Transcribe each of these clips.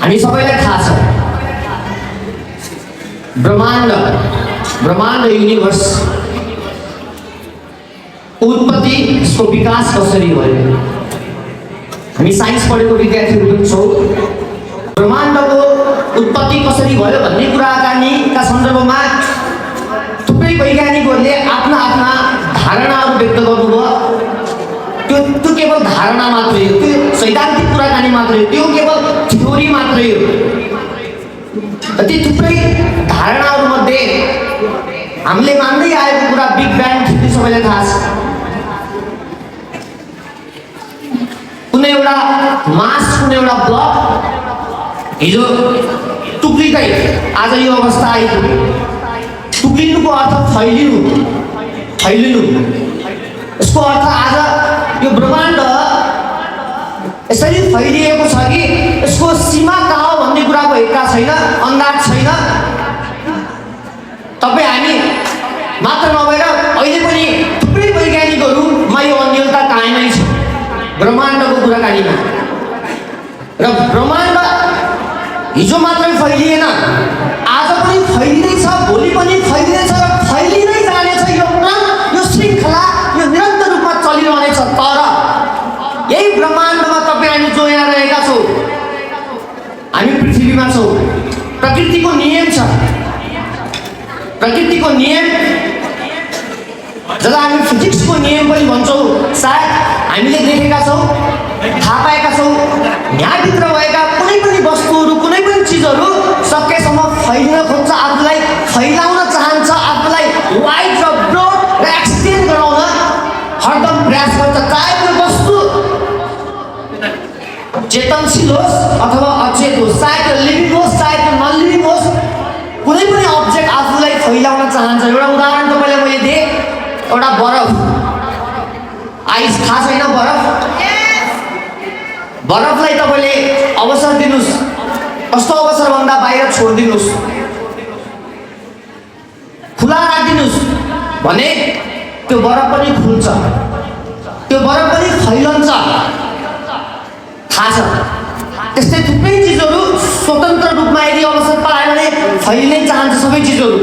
हामी सबैलाई थाहा छ ब्रह्माण्ड युनिभर्स उत्पत्ति, यसको विकास कसरी भयो। हामी साइन्स पढेको विद्यार्थीहरू पनि छौँ। ब्रह्माण्डको उत्पत्ति कसरी भयो भन्ने कुराकानीका सन्दर्भमा थुप्रै वैज्ञानिकहरूले आफ्ना आफ्ना धारणाहरू व्यक्त गर्नुभयो। त्यो केवल धारणा मात्रै हो, त्यो सैद्धान्तिक कुराकानी मात्रै हो, त्यो केवल थ्योरी मात्रै हो। ती थुप्रै धारणाहरूमध्ये हामीले मान्दै आएको कुरा बिग ब्याङ थियो, सबैलाई थाहा छ। कुनै एउटा मास, कुनै एउटा ब्लक हिजो टुक्रिँदै आज यो अवस्था आइपुग्यो। टुक्रिनुको अर्थ फैलिनु। यसको अर्थ आज यो ब्रह्माण्ड यसरी फैलिएको छ कि यसको सीमा कहाँ हो भन्ने कुराको हेरचाह छैन, अन्दाज छैन। तपाईँ हामी मात्र नभएर अहिले पनि थुप्रै वैज्ञानिकहरूमा यो अन्यलता कायमै छ ब्रह्माण्डको कुराकानीमा। र ब्रह्माण्ड हिजो मात्रै फैलिएन, आज पनि फैलिँदैछ, भोलि पनि फैलिँदैछ र फैलिँदै जानेछ। यो श्रृङ्खला यो निरन्तर रूपमा चलिरहनेछ। तर यही ब्रह्माण्डमा तपाईँ हामी जो यहाँ रहेका छौँ, हामी पृथ्वीमा छौँ। प्रकृतिको नियम छ। प्रकृतिको नियम जसलाई हामी फिजिक्सको नियम पनि भन्छौँ, सायद हामीले देखेका छौँ, थाहा पाएका छौँ। यहाँभित्र भएका कुनै पनि वस्तुहरू, कुनै पनि चिजहरू सकेसम्म फैलिन खोज्छ, आफूलाई फैलाउन चाहन्छ, आफूलाई वाइड र ब्रोड र एक्सटेन्ड गराउन हरदम प्रयास गर्छ। चाहे त्यो वस्तु चेतनशील होस् अथवा अचेत होस्, चाहे त्यो लिभिङ होस् चाहे त्यो नन लिभिङ होस्, कुनै पनि अब्जेक्ट आफूलाई फैलाउन चाहन्छ। एउटा उदाहरण तपाईँलाई मैले दिएँ, एउटा बरफ, आइस, थाहा छैन बरफलाई तपाईँले अवसर दिनुहोस्। कस्तो अवसर भन्दा बाहिर छोडिदिनुहोस्, खुला राखिदिनुहोस् भने त्यो बरफ पनि खुल्छ, त्यो बरफ पनि फैलन्छ। थाहा छ। त्यस्तै थुप्रै चिजहरू स्वतन्त्र रूपमा यदि अवसर पायो भने फैलिनै चाहन्छ सबै चिजहरू।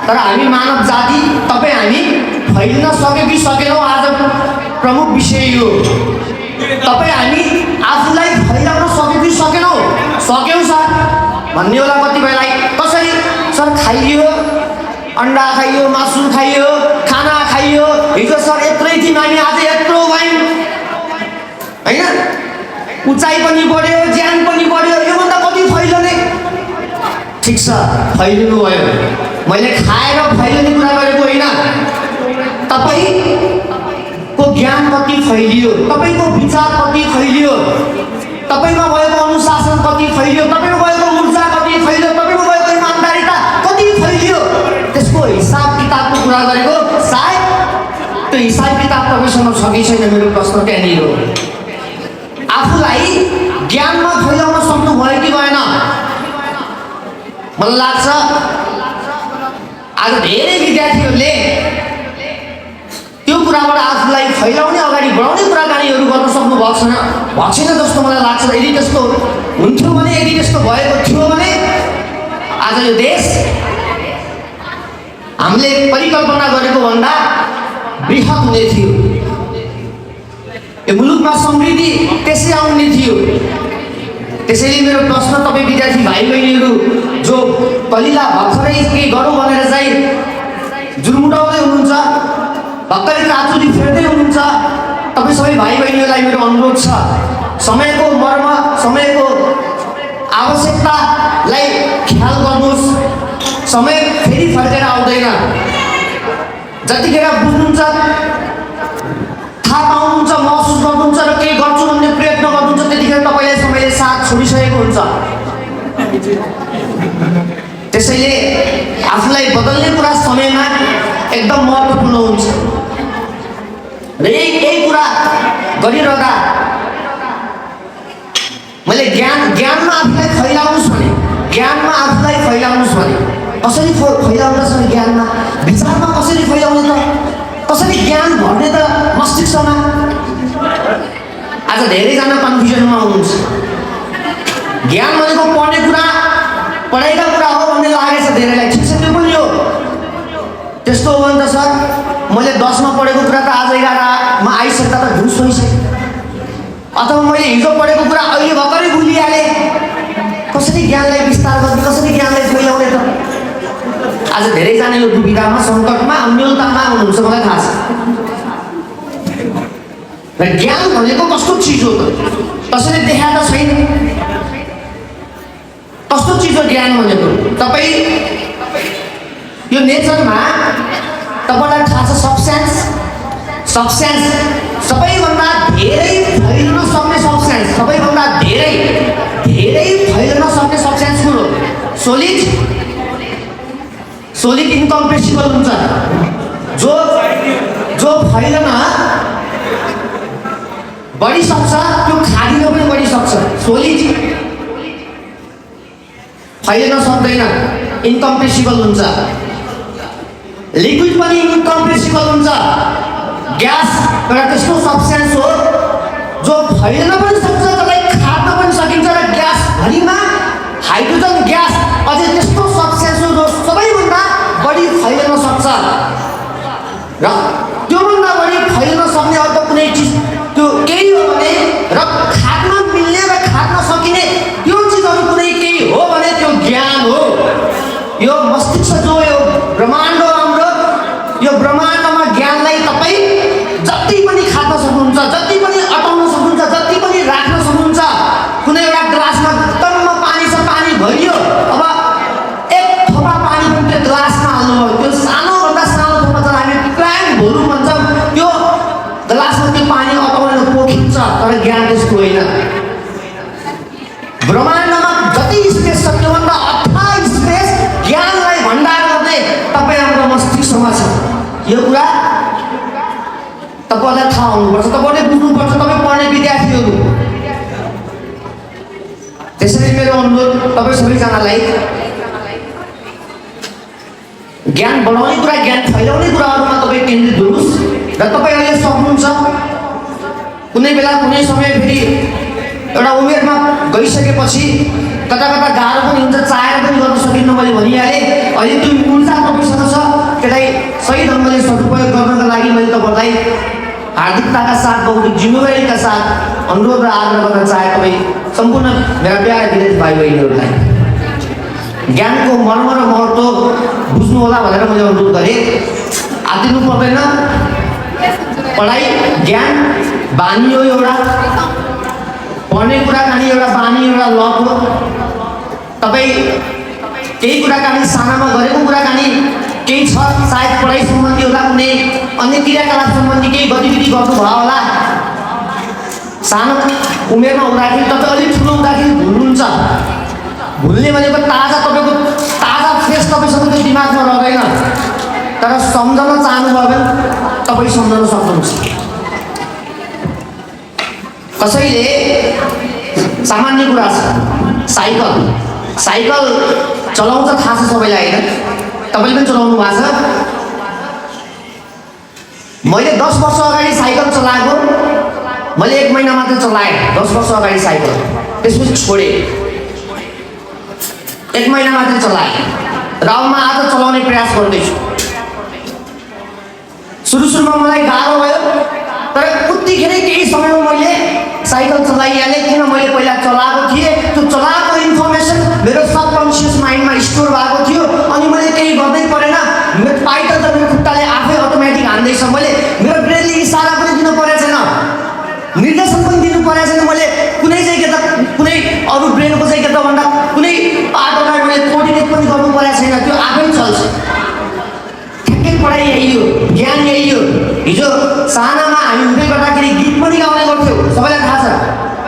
तर हामी मानव जाति, तपाईँ हामी फैलिन सक्यौँ कि सकेनौँ, आज प्रमुख विषय यो। तपाईँ हामी आफूलाई फैलाउन सक्यौँ कि सकेनौँ? सक्यौँ सर भन्ने होला कतिपयलाई। कसरी? सर खाइयो, अन्डा खाइयो, मासु खाइयो, खाना खाइयो। हिजो सर यत्रै थियौँ हामी, आज यत्रो भयौँ, होइन? उचाइ पनि बढ्यो, ज्यान पनि बढ्यो। योभन्दा कति फैलने? ठिक छ, फैलिनु भयो। मैले खाएर फैलिने कुरा गरेको होइन। तपाईँको ज्ञान कति फैलियो, तपाईँको विचार कति फैलियो, तपाईँमा भएको अनुशासन कति फैलियो, तपाईँमा भएको ऊर्जा कति फैलियो, तपाईँमा भएको इमान्दारिता कति फैलियो, त्यसको हिसाब किताबको कुरा गरेको। सायद त्यो हिसाब किताब तपाईँसँग छ कि छैन, मेरो प्रश्न त्यहाँनिर हो। आफूलाई ज्ञानमा फैलाउन सक्नुभयो कि भएन? मलाई लाग्छ आज धेरै विद्यार्थीहरूले त्यो कुराबाट आफूलाई फैलाउने, अगाडि बढाउने कुराकानीहरू गर्न सक्नु भएको छैन जस्तो मलाई लाग्छ। यदि त्यस्तो हुन्थ्यो भने, यदि त्यस्तो भएको थियो भने आज यो देश हामीले परिकल्पना गरेको भन्दा बृहत हुने थियो। यो मुलुकमा समृद्धि त्यसै आउने थियो। त्यसैले मेरो प्रश्न तपाईँ विद्यार्थी भाइ बहिनीहरू जो कलिला भर्खरै के गरौँ भनेर चाहिँ जुर्मुटाउँदै हुनुहुन्छ, भर्खरै चाचुरी फेर्दै हुनुहुन्छ, तपाईँ सबै भाइ बहिनीहरूलाई मेरो अनुरोध छ, समयको मर्म, समयको आवश्यकतालाई ख्याल गर्नुहोस्। समय फेरि फर्केर आउँदैन। जतिखेर बुझ्नुहुन्छ, थाहा पाउनुहुन्छ, महसुस गर्नुहुन्छ र केही गर्छु भन्ने प्रयत्न गर्नुहुन्छ, त्यतिखेर तपाईँलाई समयले साथ छोडिसकेको हुन्छ। त्यसैले आफूलाई बदल्ने कुरा समयमा एकदम महत्त्वपूर्ण हुन्छ। र यही कुरा गरिरहँदा मैले ज्ञानमा आफूलाई फैलाउनुहोस् भने, ज्ञानमा आफूलाई फैलाउनुहोस् भने कसरी फैलाउनुहोस् भने, ज्ञानमा विचारमा कसरी फैलाउने त, कसरी ज्ञान भर्ने त मस्तिष्कमा? आज धेरैजना कन्फ्युजनमा हुनुहुन्छ। ज्ञान भनेको पढ्ने कुरा पढाइका कुरा हो भन्ने लागेछ धेरैलाई। ठिक छ, त्यो पनि हो। त्यस्तो हो भने त सर मैले 10 मा पढेको कुरा त आज 11 मा आइसक्दा त घुस भइसक्यो, अथवा मैले हिजो पढेको कुरा अहिले भर्खरै भुलिहालेँ। कसरी ज्ञानलाई विस्तार गर्ने, कसरी ज्ञानलाई फैलाउने त? आज धेरैजना यो दुविधामा, सङ्कटमा, अन्योलतामा हुनुहुन्छ, मलाई थाहा छ। र ज्ञान भनेको कस्तो चिज हो त? कसैले देखाएको छैन। कस्तो चिज हो ज्ञान भनेको? तपाईँ यो नेचरमा तपाईँलाई थाहा छ सब्स्टेन्स सबैभन्दा धेरै फैलन सक्ने सब्स्टेन्स, सबैभन्दा धेरै फैलन सक्ने सब्स्टेन्स कुन हो? सोलिड इन्कम्प्रेसिबल हुन्छ। जो फैलन बढी सक्छ त्यो खादिन पनि बढी सक्छ। सोलिड फैलन सक्दैन, इन्कम्प्रेसिबल हुन्छ। लिक्विड पनि इन्कम्प्रेसिबल हुन्छ। ग्यास एउटा त्यस्तो सब्स्टेन्स हो जो फैलन पनि सक्छ, त्यसलाई खाद्न पनि सकिन्छ। र ग्यास भरिमा हाइड्रोजन ग्यास अझै त्यस्तो सब्स्टेन्स हो जो सबैभन्दा बढी फैलन सक्छ। र त्योभन्दा बढी फैलन सक्ने अर्थ कुनै चिज त्यो केही हो भने, र खाद्न मिल्ने र खाद्न सकिने त्यो चिजहरू कुनै केही हो भने त्यो ज्ञान हो। यो मस्तिष्क जो यो ब्रह्माण्ड हो हाम्रो, यो ब्रह्माण्डमा ज्ञानलाई तपाईँ जति पनि खाद्न सक्नुहुन्छ, जति पनि अटाउन सक्नुहुन्छ, जति पनि राख्न सक्नुहुन्छ। कुनै एउटा ग्लासमा टम्म पानी छ, पानी भरियो, अब एक थोपा पानी पनि त्यो ग्लासमा हाल्नुभयो, त्यो सानोभन्दा सानो थोपा छ, हामी प्लान्ट भोलुम भन्छौँ, त्यो ग्लासमा त्यो पानी अटाउन पोखिन्छ। तर ज्ञान त्यस्तो होइन। ब्रह्माण्डमा जति स्पेस छ त्योभन्दा अथाह स्पेस ज्ञानलाई भण्डार गर्ने तपाईँ हाम्रो मस्तिष्कमा छ। यो कुरा तपाईँलाई थाहा हुनुपर्छ, तपाईँले बुझ्नुपर्छ, तपाईँ पढ्ने विद्यार्थीहरू। त्यसैले मेरो अनुरोध तपाईँ सबैजनालाई ज्ञान बढाउने कुरा, ज्ञान फैलाउने कुराहरूमा तपाईँ केन्द्रित हुनुहोस्। र तपाईँ अहिले सक्नुहुन्छ, कुनै बेला कुनै समय फेरि एउटा उमेरमा गइसकेपछि कता कता गाह्रो पनि हुन्छ, चाहेर पनि गर्न सकिन्न। मैले भनिहालेँ, अहिले त्यो ऊर्जा तपाईँसँग छ, त्यसलाई सही ढङ्गले सदुपयोग गर्नका लागि मैले तपाईँलाई हार्दिकताका साथ, बौद्धिक जिम्मेवारीका साथ अनुरोध र आग्रह गर्न चाहे। तपाईँ सम्पूर्ण मेरा प्यारा विद्यार्थी भाइ बहिनीहरूलाई ज्ञानको मर्म र महत्त्व बुझ्नु होला भनेर मैले अनुरोध गरेँ। आत्तिनु पर्दैन। पढाइ ज्ञान बानी हो, एउटा पढ्ने कुराकानी एउटा बानी, एउटा लत हो। तपाईँ केही कुराकानी सानामा गरेको कुराकानी केही छ, सायद पढाइ सम्बन्धी होला, कुनै अन्य क्रियाकलाप सम्बन्धी केही गतिविधि गर्नुभयो होला। सानो उमेरमा हुँदाखेरि तपाईँ अलिक ठुलो हुँदाखेरि भुल्नुहुन्छ। भुल्ने भनेको तपाईँको ताजा फ्रेस तपाईँसँग त्यो दिमागमा रहँदैन। तर सम्झन चाहनुभयो भने तपाईँ सम्झन सक्नुहुन्छ। कसैले सामान्य कुरा छ, साइकल चलाउँछ, थाहा छ सबैलाई होइन? तपाईँले पनि चलाउनु भएको छ। मैले 10 वर्ष अगाडि साइकल चलाएको, मैले 1 महिना मात्र चलाएँ। 10 वर्ष अगाडि साइकल, त्यसपछि छोडेँ। 1 महिना मात्र चलाएँ र अब म आज चलाउने प्रयास गर्दैछु। सुरुमा मलाई गाह्रो भयो, तर उतिखेरै केही समयमा मैले साइकल चलाइहालेँ। किन मैले पहिला चलाएको थिएँ, त्यो चलाएको इन्फर्मेसन मेरो सबकन्सियस माइन्डमा स्टोर भएको थियो। अनि मैले केही गर्दै परेन, मेरो पाइटल त मेरो खुट्टाले आफै अटोमेटिक हान्दैछ। मैले मेरो ब्रेनले इसारा पनि दिनु परेको छैन, निर्देशन पनि दिनु परेको छैन। मैले कुनै चाहिँ के त कुनै अरू ब्रेनको चाहिँ के त भन्दा कुनै पार्टलाई मैले कोर्डिनेट पनि गर्नु परेको छैन, त्यो आफै चल्छ। ठ्याक्कै पढाइ यही हो, ज्ञान यही हो। हिजो सानामा हामी हुँदै गर्दाखेरि गीत पनि गाउने गर्थ्यौँ, सबैलाई थाहा छ।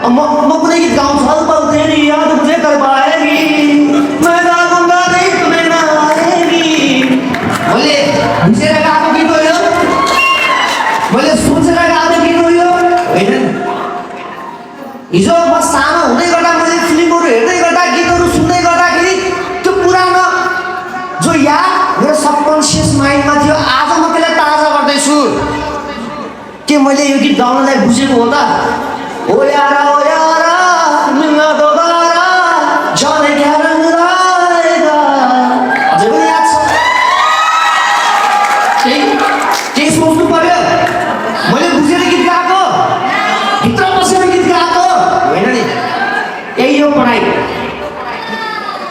म कुनै गीत गाउँछु, हल्का तेरी याद मुझे कर पाएगी, मैं गाऊंगा नहीं तुम्हें ना आएगी। मैले बुझेर गाएको गीत हो यो, मैले सोचेर गाएको गीत हो यो होइन। हिजो म सानो हुँदै गर्दा, मैले फिल्महरू हेर्दै गर्दा, गीतहरू सुन्दै गर्दाखेरि त्यो पुरानो जो याद मेरो सबकन्सियस माइन्डमा थियो, आज म त्यसलाई ताजा गर्दैछु। के मैले यो गीत गाउनलाई बुझेको हो त? ओ यारा मिल्न दोबारा हो पढाइ।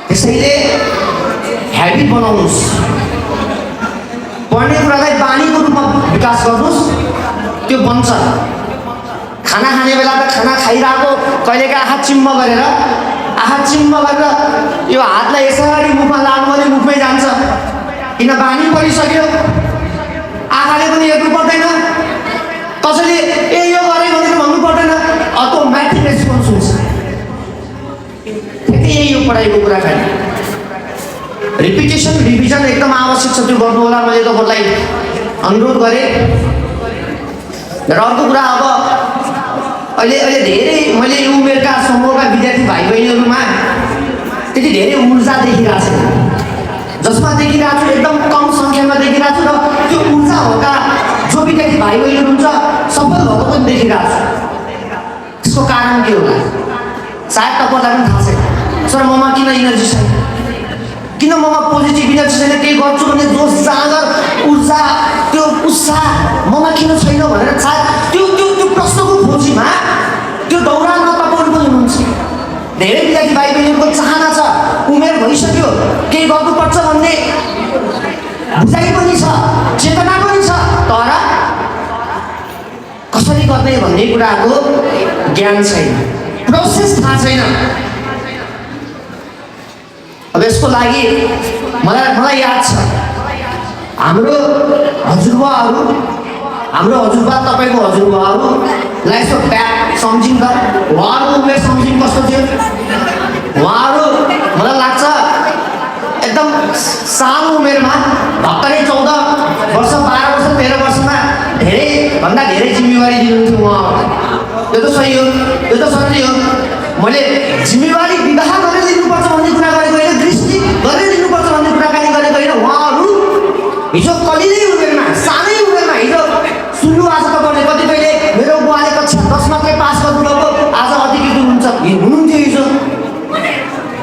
त्यसैले ह्याबिट बनाउनुहोस्, पढ्ने कुरालाई बानीको रूपमा विकास गर्नुहोस्, त्यो बन्छ। खाना खाने बेला त खाना खाइरहेको कहिलेका आँखा चिम्म गरेर यो हातलाई यसरी मुखमा लाग्नु भने मुखमै जान्छ, किन बानी परिसक्यो। आँखाले पनि हेर्नु पर्दैन, कसैले ए यो गरे भनेर भन्नु पर्दैन, अटोमेटिक रेस्पोन्स हुन्छ। यही हो पढाइको कुराकानी। रिपिटेसन रिभिजन एकदम आवश्यक छ, त्यो गर्नु होला। मैले तपाईँलाई अनुरोध गरेँ। र अर्को कुरा, अब अहिले धेरै मैले यो उमेरका समूहका विद्यार्थी भाइ बहिनीहरूमा त्यति धेरै ऊर्जा देखिरहेको छु, जसमा देखिरहेको छु एकदम कम सङ्ख्यामा देखिरहेको छु। र त्यो ऊर्जा भएका जो विद्यार्थी भाइ बहिनीहरू हुन्छ सफल भएको पनि देखिरहेको छु। त्यसको कारण के होला? सायद तपाईँलाई पनि थाहा छैन, सर ममा किन इनर्जी छैन, किन ममा पोजिटिभ इनर्जी छैन, केही गर्छु भने जोस जाँगर ऊर्जा त्यो उत्साह ममा किन छैन भनेर सायद त्यो प्रश्नको खोजीमा त्यो दौरानमा तपाईँहरू पनि हुनुहुन्छ। धेरै विद्यार्थी भाइ बहिनीहरूको चाहना छ, उमेर भइसक्यो, केही गर्नुपर्छ भन्ने बुझाइ पनि छ, चेतना पनि छ, तर कसरी गर्ने भन्ने कुराको ज्ञान छैन, प्रोसेस थाहा छैन। अब यसको लागि मलाई याद छ, हाम्रो हजुरबा तपाईँको हजुरबाहरूलाई यसो ब्याक सम्झिङ त उहाँहरूको उमेर सम्झिङ कस्तो थियो। उहाँहरू मलाई लाग्छ एकदम सानो उमेरमा भर्खरै 14 वर्ष 12 वर्ष 13 वर्षमा धेरैभन्दा धेरै जिम्मेवारी दिनुहुन्थ्यो उहाँहरू। यो त सही हो, यो त सत्य हो। मैले जिम्मेवारी विवाह गरेर लिनुपर्छ भन्ने कुरा गरेको होइन, दृष्टि गरेर लिनुपर्छ भन्ने कुराकानी गरेको होइन। उहाँहरू हिजो कलिलै उमेरमा, सानै उमेरमा, हिजो सुन्नु आज तपाईँले कतिपयले मेरो बुवाले कक्षा 10 मात्रै पास गर्नुभएको आज अधिकृत हुनुहुन्थ्यो, हिजो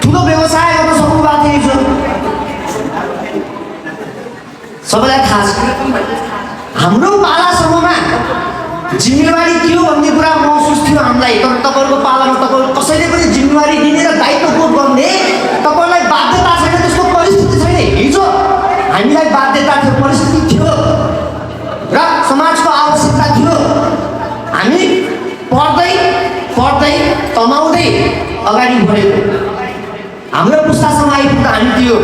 ठुलो व्यवसाय गर्न सक्नु भएको थियो हिजो। सबैलाई थाहा छ हाम्रो पालासम्ममा जिम्मेवारी के हो भन्ने कुरा महसुस थियो हामीलाई। तर तपाईँहरूको पालामा तपाईँहरू कसैले पनि जिम्मेवारी दिने र दायित्व बोध गर्ने तपाईँलाई बाध्यता छैन, त्यसको परिस्थिति छैन। हिजो हामीलाई बाध्यता थियो, परिस्थिति थियो र समाजको आवश्यकता थियो। हामी पढ्दै कमाउँदै अगाडि बढेको, हाम्रो पुस्तासम्म आइपुग्दा हामी थियो।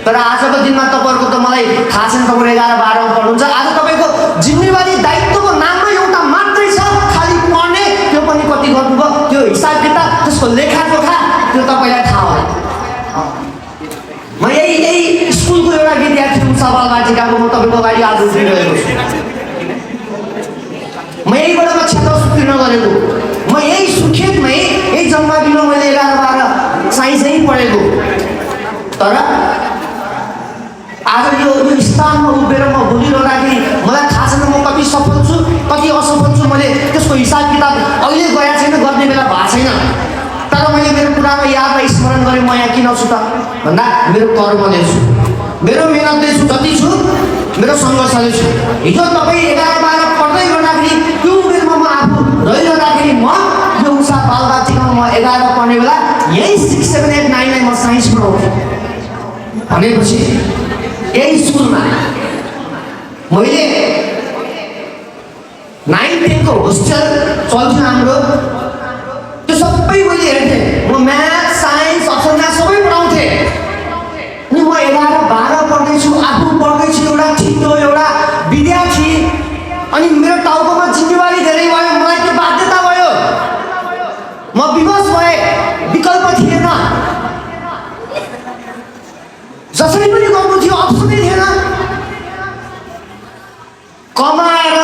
तर आजको दिनमा तपाईँहरूको त मलाई थाहा छैन, तपाईँहरू 11-12मा पढ्नुहुन्छ। आज तपाईँको जिम्मेवारी दायित्वको नाममा एउटा मात्रै छ, खालि पढ्ने। त्यो पनि कति गर्नुभयो, त्यो हिसाब किताब, त्यसको लेखाजोखा त्यो तपाईँलाई थाहा होला। म यही स्कुलको एउटा विद्यार्थी हुँ, सवालबाटिकाको। म तपाईँको अगाडि आज उभिरहेको छु। म यहीबाट कक्षा 10 उत्तीर्ण गरेको। म यही सुर्खेतमै, यही जन्मदिनमा मैले 11-12 साइन्सै पढेको। तर आज यो स्थानमा उभिएर म बोलिरहँदाखेरि मलाई थाहा छैन म कति सफल छु, कति असफल छु। मैले त्यसको हिसाब किताब अहिले गएको छैन, गर्ने बेला भएको छैन। तर मैले मेरो पुरानो यादलाई स्मरण गरेँ। म यहाँ किन छु त भन्दा मेरो कर्मले छु, मेरो मेहनतले छु, जति छु मेरो सङ्घर्षले छु। हिजो तपाईँ 11-12 पढ्दै गर्दाखेरि त्यो उमेरमा म आफू रहिरहँदाखेरि म यो उषा बालबाटिकामा म 11 पढ्ने बेला यही 6, 7, 8, 9 म साइन्स पढाउँथेँ भनेपछि यही स्कुलमा मैले 9-10 को होस्टेल चल्थ्यो हाम्रो। त्यो सबै मैले हेर्थेँ। म म्याथ, साइन्स, अक्षर सबै पढाउँथेँ। अनि म 11-12 पढ्दैछु, आफू पढ्दैछु, एउटा छिटो एउटा विद्यार्थी। अनि मेरो टाउकोमा जिम्मेवारी धेरै भयो, मलाई त्यो बाध्यता भयो। म विवश भएँ, विकल्प थिएन, जसरी पनि गर्नु थियो, अप्सनै थिएन। कमाएर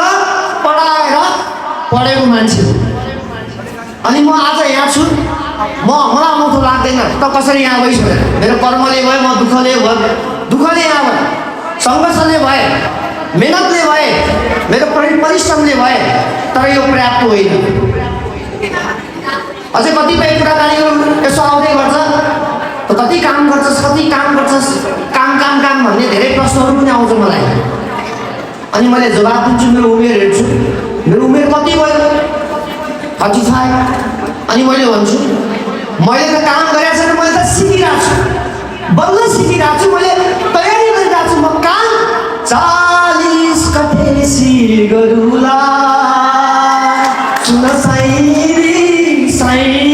पढाएर पढेको मान्छे। अनि म आज यहाँ छु। मलाई अनौठो लाग्दैन त कसरी यहाँ भइसक्यो। मेरो कर्मले भयो, म दुःखले यहाँ भयो, सङ्घर्षले भए, मेहनतले भए, मेरो परिश्रमले भए। तर यो पर्याप्त होइन। अझै कतिपय कुराकानीहरू यसो आउँदै गर्छ, कति काम गर्छस्, काम भन्ने धेरै प्रश्नहरू पनि आउँछ मलाई। अनि मैले जवाब दिन्छु, मेरो उमेर हेर्छु, मेरो उमेर कति भयो, 35। अनि मैले भन्छु मैले त काम गरेको छैन, मैले त सिकिरहेको छु, बल्ल सिकिरहेको छु, मैले तयारी गरिरहेको छु। म काम 40 गते सिगरुला सुन साइरी साइरी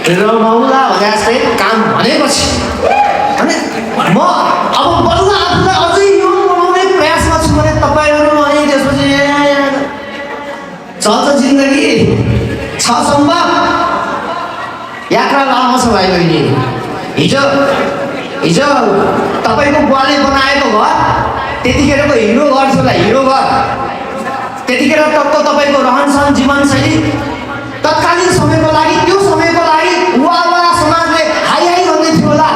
रमाउला भने जस्तै काम भनेपछि अनि म अब बल्ल आफूलाई अझै यो बनाउने प्रयासमा छु भने तपाईँहरू अनि त्यसपछि चल्छ जिन्दगी छ सम्भव यात्रा लामो छ भाइ बहिनी। हिजो तपाईँको बुवाले बनाएको घर त्यतिखेरको हिरो घर थियो होला, हिरो घर। त्यतिखेर तपाईँको रहनसहन जीवनशैली तत्कालीन समयको लागि, त्यो समयको लागि वाला समाजले हाई हाई भन्ने थियो होला।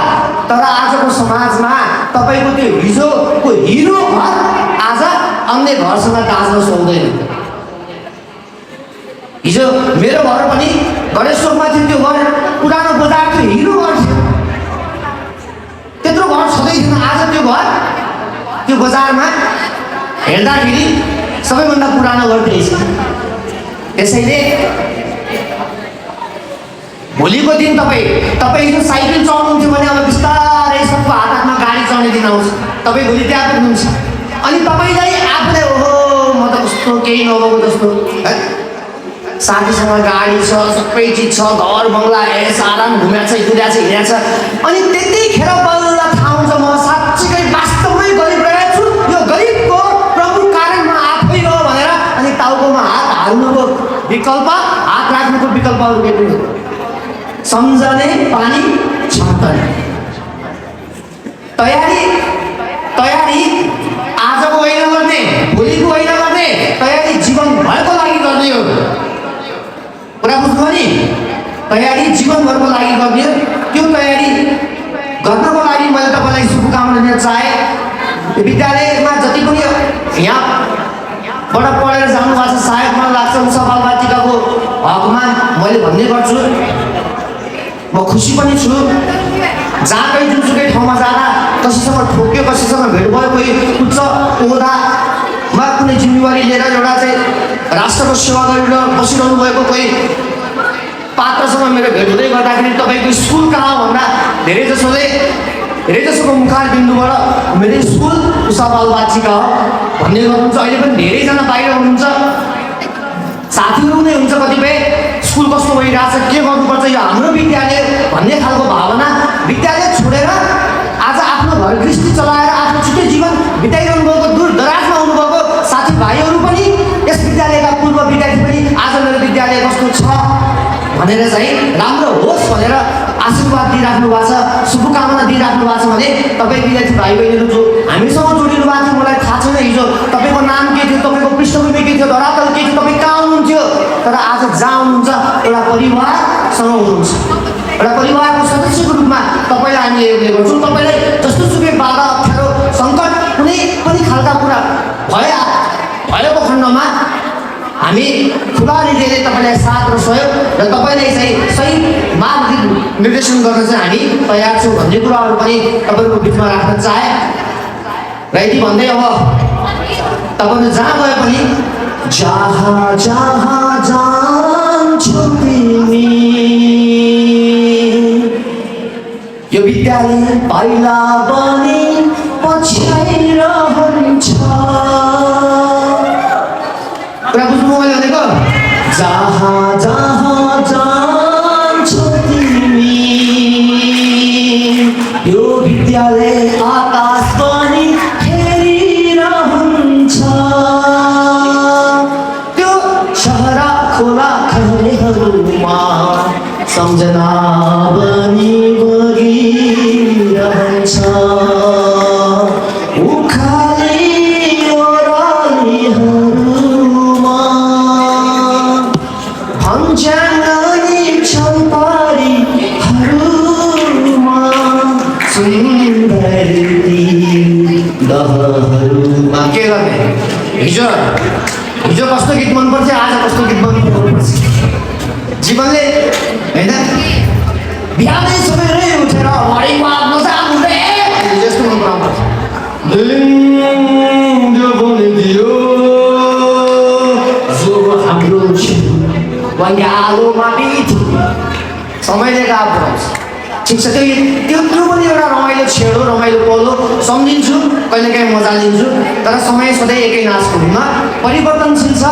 तर आजको समाजमा तपाईँको त्यो हिजोको हिरो घर आज अन्य घरसँग दाज्न सक्दैन। हिजो मेरो घर पनि गणेशोकमा थियो, त्यो घर पुरानो बजार थियो, हिरो घर थियो, त्यत्रो घर छँदै थिएन। आज त्यो घर त्यो बजारमा हेर्दाखेरि सबैभन्दा पुरानो घर त्यही छ। त्यसैले भोलिको दिन तपाईँ हिजो साइकल चढ्नुहुन्थ्यो भने अब बिस्तारै सबको हात हातमा गाडी चढ्ने दिन आउँछ। तपाईँ भोलि त्यहाँ पुग्नुहुन्छ अनि तपाईँलाई आफूलाई ओहो म त कस्तो केही नभएको जस्तो, साथीसँग गाडी छ, सबै चिज छ, घर बङ्गला यस आराम घुमेको छ, कुदाएको छ, हिँडेको छ। अनि त्यतिखेर बल्ल थाहा हुन्छ म साँच्चीकै वास्तवमै गरिब रहेको छु, यो गरिबको प्रमुख कारण म आफै हो भनेर अनि टाउकोमा हात हाल्नुको विकल्प, हात राख्नुको विकल्पहरू के पनि सम्झने पानी छाप्दैन। तयारी आजको होइन गर्ने, भोलिको होइन गर्ने, तयारी जीवनभरको लागि गर्ने हो। कुरा बुझ्नुभयो नि? तयारी जीवनभरको लागि गर्ने हो। त्यो तयारी गर्नको लागि मैले तपाईँलाई शुभकामना दिन चाहे। विद्यालयमा जति पनि यहाँबाट पढेर जानुभएको छ, सायद मलाई लाग्छ उषा बालबालिकाको हकमा मैले भन्ने गर्छु, म खुसी पनि छु। जहाँकै जुनसुकै ठाउँमा जाँदा कसैसँग ठोक्यो, कसैसँग भेट भयो, कोही उच्च ओहदामा कुनै जिम्मेवारी लिएर एउटा चाहिँ राष्ट्रको सेवा गरेर बसिरहनु भएको कोही पात्रसँग मेरो भेट हुँदै गर्दाखेरि तपाईँको स्कुल कहाँ हो भन्दा धेरै जसोको मुखार बिन्दुबाट मेरो स्कुल उषा बालबालिका हो भन्ने गर्नुहुन्छ। अहिले पनि धेरैजना बाहिर हुनुहुन्छ, साथीहरू नै हुन्छ, कतिपय स्कुल कस्तो भइरहेछ, के गर्नुपर्छ, यो हाम्रो विद्यालय भन्ने खालको भावना विद्यालय छोडेर आज आफ्नो घर गृहस्थी चलाएर आफ्नो छुट्टै जीवन बिताइरहनु भएको, दूर दराजमा हुनुभएको साथीभाइहरू पनि, यस विद्यालयका पूर्व विद्यार्थी पनि आज मेरो विद्यालय कस्तो छ भनेर चाहिँ राम्रो होस् भनेर आशीर्वाद दिइराख्नु भएको छ, शुभकामना दिइराख्नु भएको छ भने तपाईँ विद्यार्थी भाइ बहिनीहरू जो हामीसँग जोडिनु भएको थियो, मलाई थाहा छैन हिजो तपाईँको नाम के थियो, तपाईँको पृष्ठभूमि के थियो, धरातल के थियो, तपाईँ कहाँ हुनुहुन्थ्यो, तर आज जहाँ हुनुहुन्छ एउटा परिवारसँग हुनुहुन्छ। एउटा परिवारको सदस्यको रूपमा तपाईँलाई हामीले हेर्ने गर्छौँ। तपाईँलाई जस्तो सुकै बाधा अप्ठ्यारो सङ्कट कुनै पनि खालका कुरा भएको खण्डमा हामी खुला हृदयले तपाईँलाई साथ र सहयोग र तपाईँलाई चाहिँ सही मार्ग निर्देशन गर्न चाहिँ हामी तयार छौँ भन्ने कुराहरू पनि तपाईँहरूको बिचमा राख्न चाहे। र यति भन्दै अब तपाईँहरू जहाँ गए पनि जहाँ जहाँ जान्छौ तिमी यो विद्यालय पहिला पनि पछ्याइरहन्छ। कुरा बुझ्नु मैले भनेको जहाँ जहाँ जान्छौ तिमी यो विद्यालय आकाश पनि हेरिरहन्छ। त्यो सहरा खोला खलेहरूमा सम्झना बनी बगिरहन्छ। के गर्ने हिजो कस्तो गीत मनपर्छ, आज कस्तो गीत मनपर्छ। जीवनले होइन बिहानै सबैले उठेर हरिवा नजानु रे जस्तो मन पराउँछ। जो बोलिदियो जो हाम्रो ठिक छ, त्यो पनि एउटा रमाइलो छेडो, रमाइलो पलो सम्झिन्छु, कहिलेकाहीँ मजा लिन्छु। तर समय सधैँ एकै नाचको हुन्न, परिवर्तनशील छ।